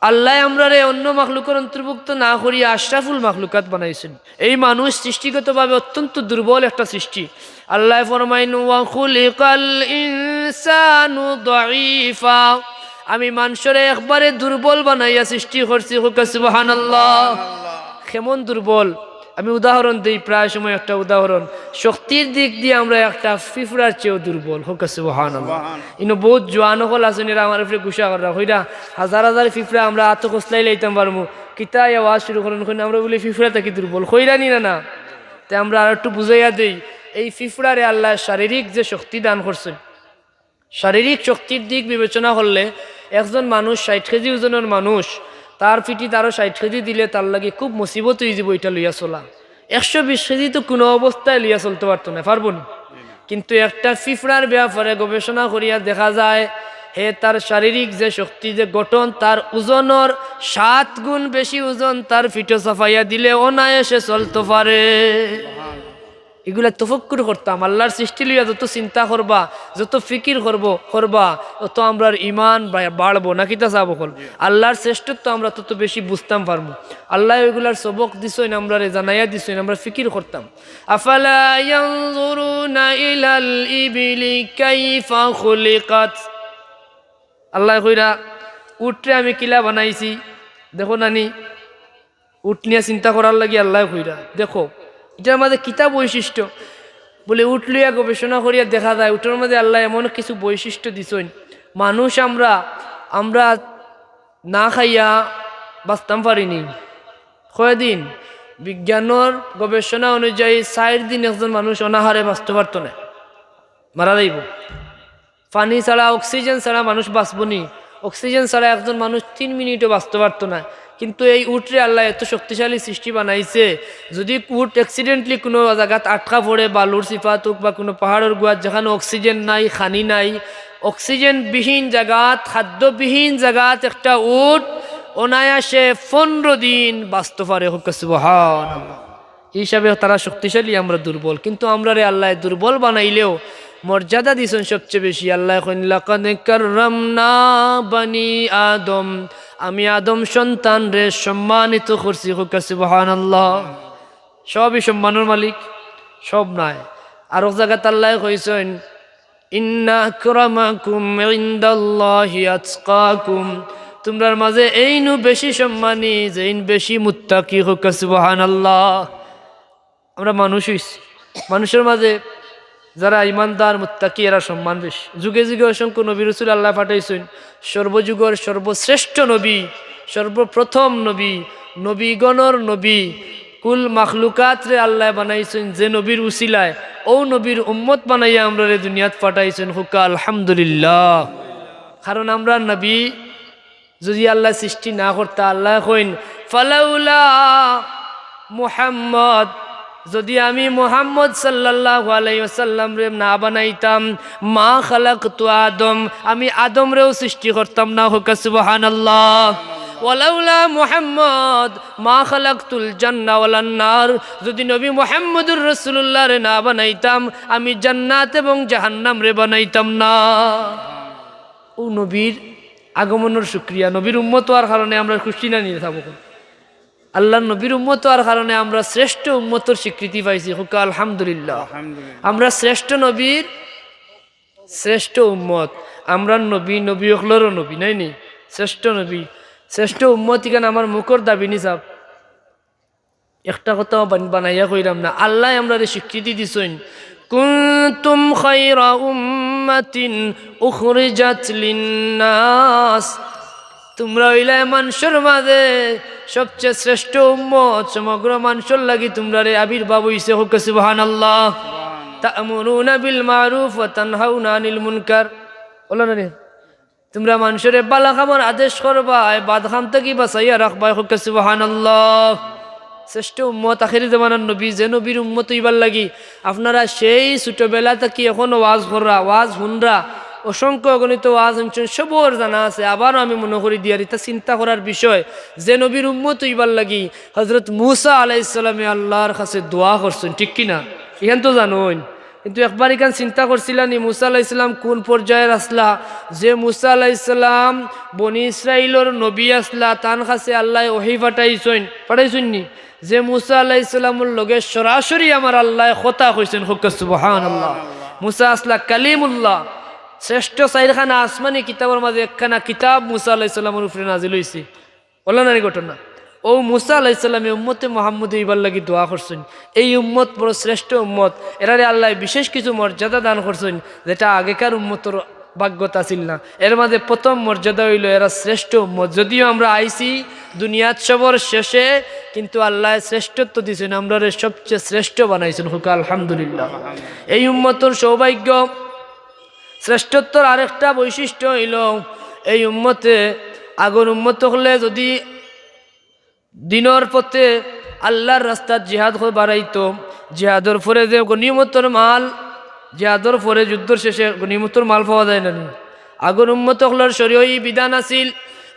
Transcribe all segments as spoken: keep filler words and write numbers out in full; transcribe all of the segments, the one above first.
আল্লায় আমরারে অন্য মাখলুকর অন্তর্ভুক্ত না করিয়া আশরাফুল মাখলুকাত বানাইছইন। এই মানুষ সৃষ্টিগতভাবে অত্যন্ত দুর্বল একটা সৃষ্টি। আল্লায় ফরমাইন, "ওয়া খুলিকাল ইনসানু দাঈফা।" আমি মানষরে একবারে দুর্বল বানাইয়া সৃষ্টি করছি। কউক্কা সুবহানাল্লাহ। কেমন দুর্বল? আমি উদাহরণ দেই, প্রায় সময় একটা উদাহরণ। শক্তির দিক দিয়া আমরা একটা পিঁপড়ার চেয়েও দুর্বল। কউক্কা সুবহানাল্লাহ। সুবহান। ইনো বউত জোয়ান অকল আছইন, এরা আমার উপরে গুসা কররা, কইরা, "হাজার হাজার পিঁপড়া আমরা আতো কসলাই লাইতাম পারমু, কিতা আইয়া ওয়াজ শুরু করইন, কইন আমরা বুলে পিঁপড়া থাকি দুর্বল।" কইরা নি না, না? তে আমরা আর একটু বুঝাইয়া দেই, এই পিঁপড়ারে আল্লায় শারীরিক যে শক্তি দান করছইন, শারীরিক শক্তির দিক বিবেচনা করলে একজন মানুষ ষাইট কেজি ওজনর মানুষ, তার পিঠিত আরো ষাইট কেজি দিলে তার লাগি খুব মুসিবত অইযিবো ইটা লইয়া চলা। একশো বিশ কেজি তো কুনু অবস্থায় লইয়া চলতো পারতো নায়, পারবো নি? কিন্তু একটা পিঁপড়ার ব্যাপারে গবেষণা করিয়া দেখা যায়, হে তার শারীরিক যে শক্তি, যে গঠন, তার ওজনর সাত গুণ বেশি ওজন তার পিঠো চাপাইয়া দিলে অনায়াসে চলতো পারে। ইগুলা তফক্কুর করতাম, আল্লার সৃষ্টি লইয়া যত চিন্তা করবা, যত ফিকির করবো, করবা, তত আমরার ইমান বা-, বাড়বো, না কিতা সাব অকল? আল্লার শ্রেষ্ঠত্ব আমরা তত বেশি বুঝতাম পারমু। আল্লায় ইগুলার সবক দিছইন আমরারে, জানাইয়া দিছইন, আমরা ফিকির করতাম। আফালা ইয়ানজুরুনা ইলাল ইবিলি কাইফা খুলিকাত। আল্লায় কইরা, উটরে আমি কিলা বানাইছি, দেখো না নি? উট নিয়া চিন্তা করার লাগি আল্লায় কইরা, দেখো, ইটার মাঝে কিতা বৈশিষ্ট্য? বুলে, উট লইয়া গবেষণা করিয়া দেখা যায়, উটর মাঝে আল্লায় এমন কিছু বৈশিষ্ট্য দিছইন। মানুষ আমরা, আমরা না খাইয়া বাঁচতাম পারি নি। কয়দিন? বিজ্ঞানর গবেষণা অনুযায়ী চাইর দিন একজন মানুষ অনাহারে বাঁচতো পারতো নায়, মারা যাইবো। পানি ছাড়া, অক্সিজেন ছাড়া মানুষ বাঁচবো নি? অক্সিজেন ছাড়া একজন মানুষ তিন মিনিটও বাঁচতো পারতো নায়। কিন্তু এই উটরে আল্লায় এত শক্তিশালী সৃষ্টি বানাইছে, যুদি উট accidentally কুনু জাগাত আটকা পড়ে, বালুর চিপাত অউক বা কুনু পাহাড়র গুহাত, যেখানো অক্সিজেন নাই, খানি নাই, অক্সিজেনবিহীন জাগাত, খাদ্যবিহীন জাগাত একটা উট অনায়াসে পনরো দিন বাঁচতো পারে। কউক্কা সুবহানাল্লাহ। এই হিসাবে তারা শক্তিশালী, আমরা দুর্বল। কিন্তু আমরারে আল্লায় দুর্বল বানাইলেও মর্যাদা দিছইন সবচেয়ে বেশি। আল্লায় কইন, "লাকাদ কাররামনা বানি আদম।" আমি আদম সন্তানরে সম্মানিত করছি। কউক্কা সুবহানাল্লাহ। সবই সম্মানর মালিক, সব নায়। আরক জাগাত আল্লায় কইছইন, "ইন্না আকরামাকুম ইনদাল্লাহি আতকাকুম।" তুমরার মাঝে এইনউ বেশি সম্মানী, যেইন বেশি মুত্তাকি। কউক্কা সুবহানাল্লাহ। আমরা মানুষ অইছি, মানুষর মাঝে যারা ইমানদার, মুত্তাকি, এরা সম্মান বেশি। যুগে যুগে অসংখ্য নবী রসুল আল্লায় পাঠাইছইন। সর্বযুগর সর্বশ্রেষ্ঠ নবী, সর্বপ্রথম নবী, নবীগণর নবী, কুল মাখলুকাতরে আল্লায় বানাইছইন যে নবীর উসিলায়, অউ নবীর উম্মত বানাইয়া আমরারে দুনিয়াত পাঠাইছইন। কউক্কা আলহামদুলিল্লাহ। কারণ আমরা নবী যুদি আল্লায় সৃষ্টি না করতা, আল্লায় কইন, "ফালাউলা মুহাম্মদ", যুদি আমি মুহাম্মদ সাল্লাল্লাহু আলাইহি ওয়াসাল্লামরে না বানাইতাম, "মা খালাকতু আদম", আমি আদমরেও সৃষ্টি করতাম না। কউক্কা সুবহানাল্লাহ। "ওয়ালাউলা মুহাম্মদ মা খালাকতুল জান্না ওয়ালান নার", যুদি নবী মুহাম্মদুর রাসূলুল্লাহরে না বানাইতাম, আমি জান্নাত এবং জাহান্নামরে বানাইতাম না। অউ নবীর আগমনর শুকরিয়া, নবীর উম্মত অওয়ার কারণে আমরা খুশি না নি? আল্লার নবীর উম্মত অওয়ার কারণে আমরা শ্রেষ্ঠ উম্মতর স্বীকৃতি পাইছি। কউক্কা আলহামদুলিল্লাহ। আলহামদুলিল্লাহ। আমরা শ্রেষ্ঠ নবীর শ্রেষ্ঠ উম্মত। আমরার নবী, নবী অকলরও নবী, নায় নি? শ্রেষ্ঠ নবী, শ্রেষ্ঠ উম্মত, ইখান আমার মুখর দাবি নি সাব। একটা কথাও বান-, বানাইয়া কইরাম না। আল্লায় আমরারে স্বীকৃতি দিছইন, "কুনতুম খায়রা উম্মাতিন উখরিজাত লিন্নাস।" তুমরা অইলায় মানষর মাঝে সবচেয়ে শ্রেষ্ঠ উম্মত, সমগ্র মানষর লাগি তুমরারে আবির্ভাব অইছে। কউক্কা সুবহানাল্লাহ। "তা'মুরুনা বিল মা'রুফ ওয়া তানহাউনা আনিল মুনকার।" বলো না রে? তুমরা মানষরে ভালা কামর আদেশ করবায়, বদ কাম থাকি বাঁচাইয়া রাখবায়। কউক্কা সুবহানাল্লাহ। শ্রেষ্ঠ উম্মত, আখেরি জমানার নবী, যে নবীর উম্মত অইবার লাগি আপনারা সেই ছোটবেলা থাকি অখনো ওয়াজ কররা, ওয়াজ হুনরা, অসংখ্য অগণিত ওয়াজ হুনছইন, সবর জানা আছে। আবারও আমি মনো করি দিয়ার, ইটা চিন্তা করার বিষয়, যে নবীর উম্মত অইবার লাগি হযরত মুসা আলাইহিস সালামে আল্লার কাছে দোয়া করছইন, ঠিক কি না? ইখান তো জানইন। কিন্তু একবার ইখান চিন্তা করছিলা নি, মুসা আলাইহিস সালাম কোন পর্যায়র আছলা? যে মুসা আলাইহিস সালাম বনি ইসরাইলর নবী আছলা, তান কাছে আল্লায় ওহী পাঠাইছইন, পাঠাইছইন নি? যে মুসা আলাইহিস সালামর লগে সরাসরি আমার আল্লায় কথা কইছইন, কউক্কা সুবহানাল্লাহ। মুসা আছলা কালিমুল্লাহ, শ্রেষ্ঠ চাইরখানা আসমানি কিতাবর মাঝে একখানা কিতাব মুসা আলাইহিস সালামর উপরে নাজিল অইছে। অলা নানি ঘটনা? অউ মুসা আলাইহিস সালামে উম্মতে মুহাম্মদী অইবার লাগি দোয়া করছইন। এই উম্মত বড় শ্রেষ্ঠ উম্মত, এরারে আল্লায় বিশেষ কিছু মর্যাদা দান করছইন, যেটা আগেকার উম্মতর ভাগ্যত আছিল না। এর মাঝে প্রথম মর্যাদা অইলো এরা শ্রেষ্ঠ উম্মত। যদিও আমরা আইছি দুনিয়াত সবর শেষে, কিন্তু আল্লায় শ্রেষ্ঠত্ব দিছইন, আমরারে সবচেয়ে শ্রেষ্ঠ বানাইছইন। কউক্কা আলহামদুলিল্লাহ। এই উম্মতর সৌভাগ্য, শ্রেষ্ঠত্বর আরেকটা বৈশিষ্ট্য অইলো, এই উম্মতে, আগর উম্মত অকলে যদি দিনর পথে আল্লার রাস্তাত জিহাদ করি বাড়াইতো, জিহাদর পরে যে গনিমতর মাল, জিহাদর পরে যুদ্ধর শেষে গনিমতর মাল পাওয়া যায় না নি? আগর উম্মত অকলর শরীয়ত ই বিধান আছিল,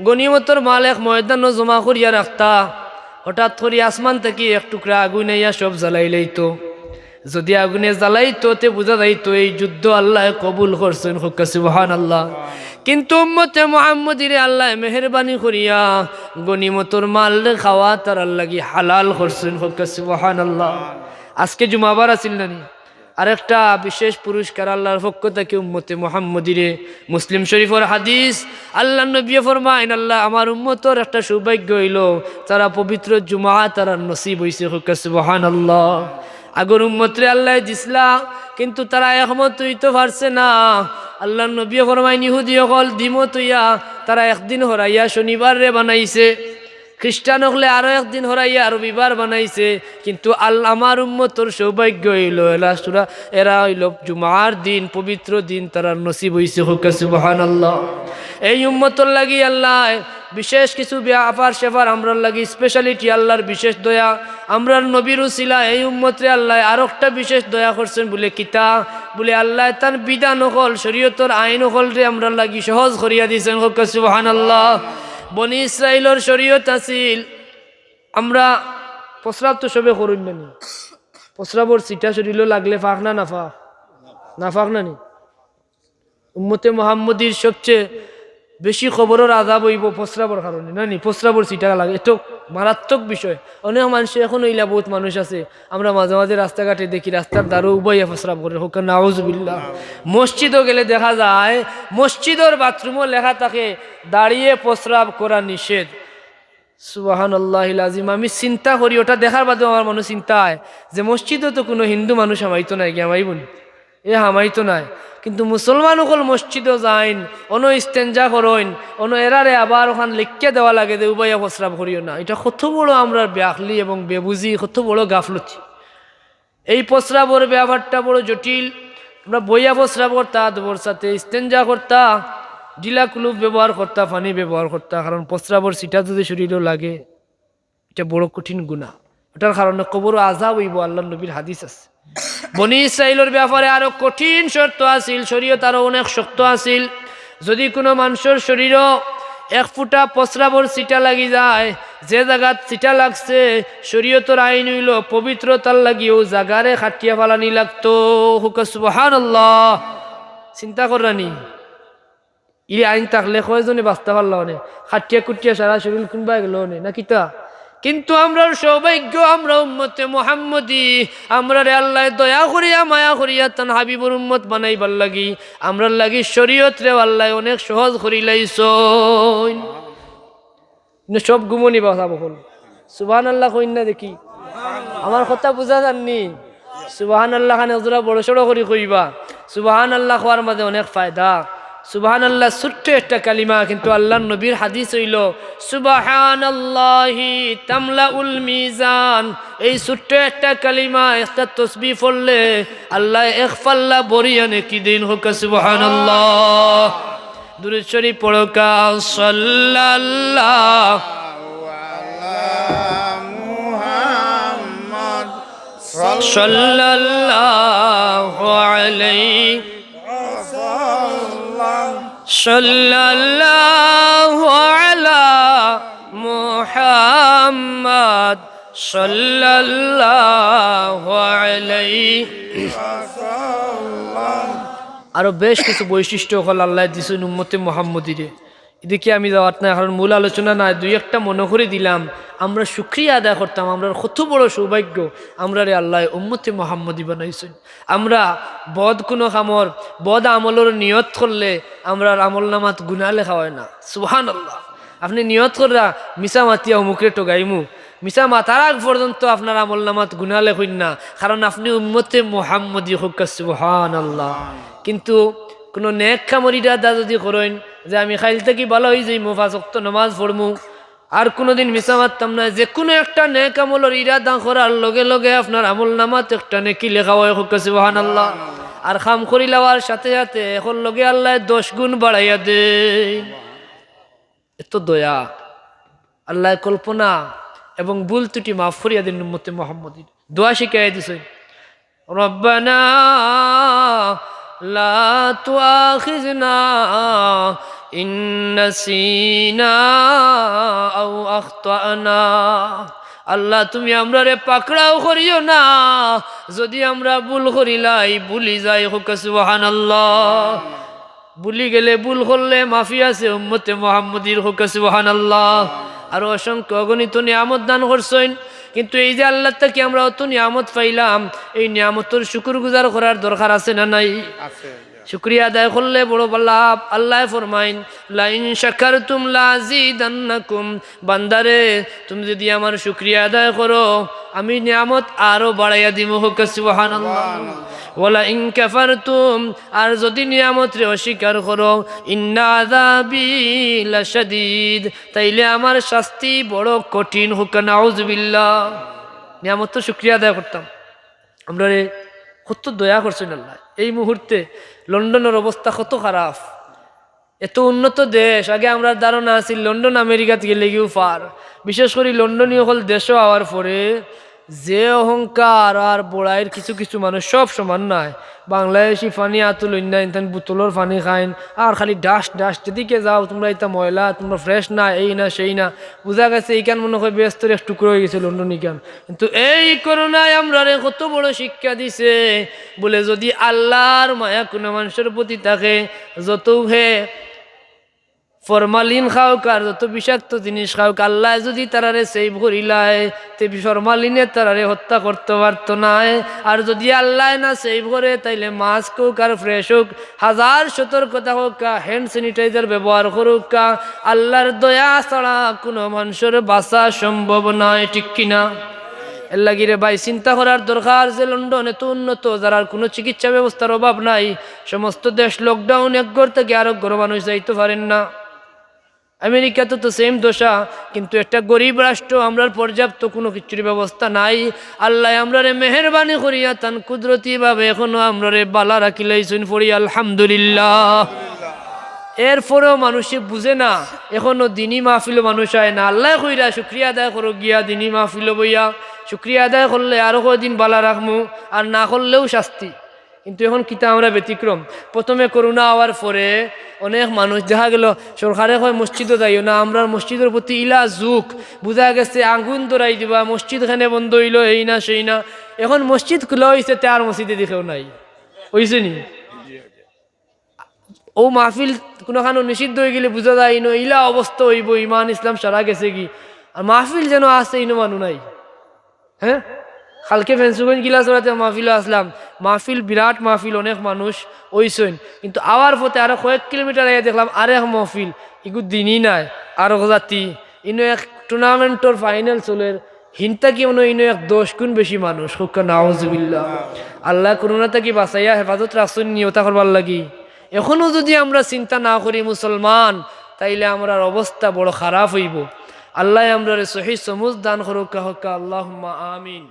গনিমতর মাল এক ময়দানো জমা করিয়া রাখতা, হঠাৎ করি আসমান থাকি এক টুকরা আগুন আইয়া সব জ্বালাইলাইতো। যদি আগুনে জ্বালাইতো, তে বুঝা যাইতো এই যুদ্ধ আল্লায় কবুল করছইন, কউক্কা সুবহানাল্লাহ। কিন্তু উম্মতে মুহাম্মদীরে আল্লায় মেহেরবানি করিয়া গনিমতর মালরে খাওয়া তারার লাগি হালাল করছইন, কউক্কা সুবহানাল্লাহ। আজকে জুমাবার আছিল না নি? আরেকটা বিশেষ পুরস্কার আল্লার পক্ষ থাকি উম্মতে মুহাম্মদীরে। মুসলিম শরীফর হাদিস, আল্লার নবীয়ে ফরমাইন, আল্লাহ, আমার উম্মতর একটা সৌভাগ্য অইলো, তারা পবিত্র জুমা তারার নসিব অইছে, কউক্কা সুবহানাল্লাহ। আগর উম্মতরে আল্লায় দিছলা, কিন্তু তারা একমত অইতো পারছে না। আল্লার নবীয়ে ফরমাইন, ইহুদি অকল দ্বিমত অইয়া তারা একদিন হরাইয়া শনিবাররে বানাইছে, খ্রিস্টান অকলে আরো একদিন হরাইয়া রবিবার বানাইছে, কিন্তু আল-, আমার উম্মতর সৌভাগ্য অইলো, এরা সুরা-, এরা অইলো জুমার দিন, পবিত্র দিন, তারার নসিব অইছে, কউক্কা সুবহানাল্লাহ। এই উম্মতর লাগি আল্লায় বিশেষ কিছু ব্যাপার স্যাপার আমরার লাগি speciality আল্লার বিশেষ দয়া। আমরার নবীর উসিলা এই উম্মতরে আল্লায় আরোকটা বিশেষ দয়া করছইন বুলে কিতা? বুলে আল্লায় তান বিধান অকল, শরীয়তর আইন অকলরে আমরার লাগি সহজ করিয়া দিছইন। কউক্কা সুবহানাল্লাহ। বনি ইসরাইলর শরীয়ত আছিল, আমরা প্রস্রাব তো সবে করইন না নি? প্রস্রাবর ছিটা শরীলো লাগলে পাক না নাপাক? নাপাক না নি? উম্মতে মুহাম্মদীর সবচেয়ে বেশি কবরর আযাব অইবো প্রস্রাবর কারণে, না নি? প্রস্রাবর ছিটা লাগে, এত মারাত্মক বিষয়। অনেক মানষে এখনো ইলা বউত মানুষ আছে, আমরা মাঝে মাঝে রাস্তাঘাটে দেখি, রাস্তার ধারো উবাইয়া প্রস্রাব করে, কউক্কা নাউজুবিল্লাহ। মসজিদো গেলে দেখা যায়, মসজিদর বাথরুমো লেখা থাকে, "দাঁড়িয়ে প্রস্রাব করা নিষেধ।" সুবহানাল্লাহিল আজিম। আমি চিন্তা করি, ওটা দেখার বাদেও আমার মনো চিন্তা অয় যে মসজিদো তো কুনু হিন্দু মানুষ হামাইতো নায়, কি হামাইবো নি? এ হামাইতো নায়। কিন্তু মুসলমান অকল মসজিদো যাইন, অনো ইস্তেঞ্জা করইন, অনো এরারে আবার অখান লেখিয়া দেওয়া লাগে যে উবাইয়া প্রস্রাব করিও না। ইটা কত বড় আমরার বেআকলি এবং বেবুঝি, কত বড় গাফলতি। এই প্রস্রাবর ব্যাপারটা বড় জটিল। আমরা বইয়া প্রস্রাব করতা, আদবর সাথে ইস্তেঞ্জা করতা, ঢিলা কুলুপ ব্যবহার করতা, পানি ব্যবহার করতা, কারণ প্রস্রাবর ছিটা যদি শরীলো লাগে, ইটা বড় কঠিন গুনাহ। ওটার কারণে কবরো আযাব অইবো, আল্লার নবীর হাদিস আছে। বনি ইসরাইলর ব্যাপারে আরো কঠিন শর্ত আছিল, শরীয়ত আরো অনেক শক্ত আছিল। যদি কুনু মানষর শরীরো এক ফুটা প্রস্রাবর ছিটা লাগি যায়, যে জাগাত ছিটা লাগছে, শরীয়তর আইন অইলো পবিত্রতার লাগি অউ জাগারে কাটিয়া ফালানি লাগতো। কউক্কা সুবহানাল্লাহ। চিন্তা কররা নি? ই আইন থাকলে কয়জনে বাঁচতা পারলা অনে? কাটিয়া কুটিয়া সারা শরীল কুনবায় গেলো অনে, না কিতা? কিন্তু আমরার সৌভাগ্য, আমরা উম্মতে মুহাম্মদী, আমরারে আল্লায় দয়া করিয়া, মায়া করিয়া তান হাবিবর উম্মত বানাইবার লাগি, আমরার লাগি শরীয়তরেও আল্লায় অনেক সহজ করিলাইছইন। ইনো সব ঘুমো নি বা সাব অকল? সুবহানাল্লাহ কইন না দেখি। আমার কথা বুঝা যার নি? সুবহানাল্লাহ খান একজোড়া বড় সড় করি কইবা। সুবহানাল্লাহ কওয়ার মাঝে অনেক ফায়দা। সুবহানাল্লাহ ছোট্ট একটা কালিমা, কিন্তু আল্লার নবীর হাদিস অইলো, "সুবহানাল্লাহি তামলাউল মিজান।" এই ছোট্ট একটা কালিমা, একটা তসবিহ পড়লে আল্লায় এক পাল্লা ভরিয়া নেকি দেইন। কউক্কা সুবহানাল্লাহ। দুরূদ শরীফ পড়উক্কা। সাল্লাল্লাহু আলা মুহাম্মদ, সাল্লাল্লাহু আলাইহি ওয়াসাল্লাম, সাল্লাল্লাহু আলা মুহাম্মদ, সাল্লাল্লাহু আলাইহি ওয়াসাল্লাম। আরো বেশ কিছু বৈশিষ্ট্য অকল আল্লায় দিছইন উম্মতে মুহাম্মদীরে। এদিকে আমি যাওয়াত নাই, কারণ মূল আলোচনা নাই, দুই একটা মনো করি দিলাম। আমরা শুকরিয়া আদায় করতাম, আমরার কত বড় সৌভাগ্য, আমরারে আল্লায় উম্মতে মুহাম্মদী বানাইছইন। আমরা বদ কুনু কামর, বদ আমলর নিয়ত করলে আমরার আমলনামাত গুনা লেখা অয় না। সুবহানাল্লাহ। আপনে নিয়ত কররা, মিছা মাতিয়া অমুকরে ঠগাইমু, মিছা মাতার আগ পর্যন্ত আপনার আমলনামাত গুনা লেখইন না, কারণ আপনে উম্মতে মুহাম্মদী। কউক্কা সুবহানাল্লাহ। কিন্তু কুনু নেক কামর ইরাদা যুদি করইন যে আমি কাইল থাকি ভালা অইযাইমু, পাঁচ ওয়াক্ত নামাজ পড়মু, আর কুনুদিন মিছা মাততাম না, যে কুনু একটা নেক আমলর ইরাদা করার লগে লগে আপনার আমলনামাত একটা নেকি লেখা অয়। কউক্কা সুবহানাল্লাহ। আর কাম করিলাওয়ার সাথে সাথে অকল লগে আল্লায় দশ গুণ বাড়াইয়া দেইন। এত দয়া। আল্লায় কল্পনা এবং ভুল ত্রুটি মাফ করিয়া দেইন উম্মতে মুহাম্মদীর। দোয়া শিখাইয়া দিছইন, "রব্বানা লা তুআখিজনা ইন নাসিনা আও আখতানা।" আল্লাহ, তুমি আমরারে পাকড়াও করিও না, যুদি আমরা ভুল করিলাই, ভুলি যাই। কউক্কা সুবহানাল্লাহ। ভুলি গেলে, ভুল করলে মাফি আছে উম্মতে মুহাম্মদীর। কউক্কা সুবহানাল্লাহ। আর অসংখ্য অগণিত নিয়ামত দান করছইন, কিন্তু এই যে আল্লাহ থাকি আমরা অত নিয়ামত পাইলাম, এই নিয়ামতর শুকুর গুজার করার দরকার আছে না নাই? আছে। শুকরিয়া আদায় করলে বড় লাভ। আল্লায় ফরমাইন, "লাইন শাকারতুম লাজিদান্নাকুম।" বান্দারে, তুমি যুদি আমার শুকরিয়া আদায় করো, আমি নিয়ামত আরো বাড়াইয়া দিমু। কউক্কা সুবহানাল্লাহ। "ওয়ালা ইন কাফারতুম", আর যুদি নিয়ামতরে অস্বীকার করো, "ইন্না আযাবি লাশাদীদ", তাইলে আমার শাস্তি বড় কঠিন। কউক্কা নাউজুবিল্লাহ। নিয়ামতর শুকরিয়া আদায় করতাম। আমরারে কত দয়া করছইন আল্লায়। এই মুহূর্তে লন্ডনর অবস্থা কত খারাপ। এত উন্নত দেশ, আগে আমরার ধারণা আছিল লন্ডন আমেরিকাত গেলেগিউ পার। বিশেষ করি লন্ডনী অকল দেশো আওয়ার পরে যে অহংকার আর বড়াইর, কিছু কিছু মানুষ সব সমান নায়। বাংলাদেশি পানি আতো লইন না, ইনতান বোতলর পানি খাইন, আর খালি ডাস্ট ডাস্ট, যেদিকে যাও তুমরা ইতা ময়লা, তুমরা fresh না, এই না সেই না। বুঝা গেছে ইখান মনো কয় বেহেস্তর এক টুকরা অইগেছে লন্ডন ইখান। কিন্তু এই করোনায় আমরারে কত বড় শিক্ষা দিছে, বলে যুদি আল্লার মায়া কুনু মানষর প্রতি থাকে, যতউ হে ফরমালিন খাউক আর যত বিষাক্ত জিনিস খাউক, আল্লায় যুদি তারারে save করিলায়, তে ফরমালিনে তারারে হত্যা করতো পারতো নায়। আর যুদি আল্লায় না save করে, তাইলে mask অউক আর fresh অউক, হাজার সতর্কতা অউক্কা, hand sanitizer ব্যবহার করউক্কা, আল্লার দয়া ছাড়া কুনু মানষর বাঁচা সম্ভব নায়, ঠিক কি না? এরলাগি রে ভাই, চিন্তা করার দরকার যে লন্ডন এত উন্নত, যারার কুনু চিকিৎসা ব্যবস্থার অভাব নাই, সমস্ত দেশ lockdown, এক ঘর থাকি আরক ঘরো মানুষ যাইতো পারের না। আমেরিকাত তো same দশা, কিন্তু একটা গরিব রাষ্ট্র, আমরার পর্যাপ্ত কুনু কিচ্ছুর ব্যবস্থা নাই। আল্লায় আমরারে মেহেরবানি করিয়া তান কুদরতি ভাবে এখনো আমরারে বালা রাখিলাইছইন, পড়ি আলহামদুলিল্লাহ। এরপরেও মানুষে বুঝে না, এখনো দিনি মাহফিলো মানুষ আয় না। আল্লায় কইরা শুকরিয়া আদায় করো গিয়া দিনি মাহফিলো বইয়া, শুকরিয়া আদায় করলে আরো কয়দিন বালা রাখমু, আর না করলেও শাস্তি। কিন্তু এখন কিতা আমরা ব্যতিক্রম। প্রথমে করোনা আওয়ার পরে অনেক মানুষ দেখা গেল সরকারে কয় মসজিদো যাইও না, আমরার মসজিদর প্রতি ইলা ঝুঁক, বুঝা গেছে আগুন ধরাই দিবা, মসজিদ কেনে বন্ধ অইলো, এই না সেই না। এখন মসজিদ খুলা অইছে, তে আর মসজিদে দেখেও নাই, অইছে নি? অউ মাহফিল কুনুখানো নিষিদ্ধ অইগেলে বুঝা যায়, ইনো ইলা অবস্থা অইবো, ইমান ইসলাম সারা গেছেগি। আর মাহফিল যেন আছে, ইনো মানুষ নাই। হ্যাঁ, কালকে ফেঞ্চুগঞ্জ গিলাছড়াতে মাহফিলো আছলাম, মাহফিল, বিরাট মাহফিল, অনেক মানুষ অইছইন, কিন্তু আওয়ার পথে আরো কয়েক কিলোমিটার আইয়া দেখলাম আরেক মাহফিল, ইগু দিনি নায়, আরক জাতি, ইনো এক টুর্নামেন্টর ফাইনাল চলের, হিনতা কি মনো ইনো এক দশ গুণ বেশি মানুষ, কউক্কা নাউজুবিল্লাহ। আল্লায় করোনা থাকি বাঁচাইয়া হেফাজত রাখছইন নি অতা করবার লাগি। এখনো যুদি আমরা চিন্তা না করি মুসলমান, তাইলে আমরার অবস্থা বড় খারাপ অইবো। আল্লায় আমরারে সহি সমুজ দান করউক্কা, কউক্কা আল্লাহুম্মা আমিন।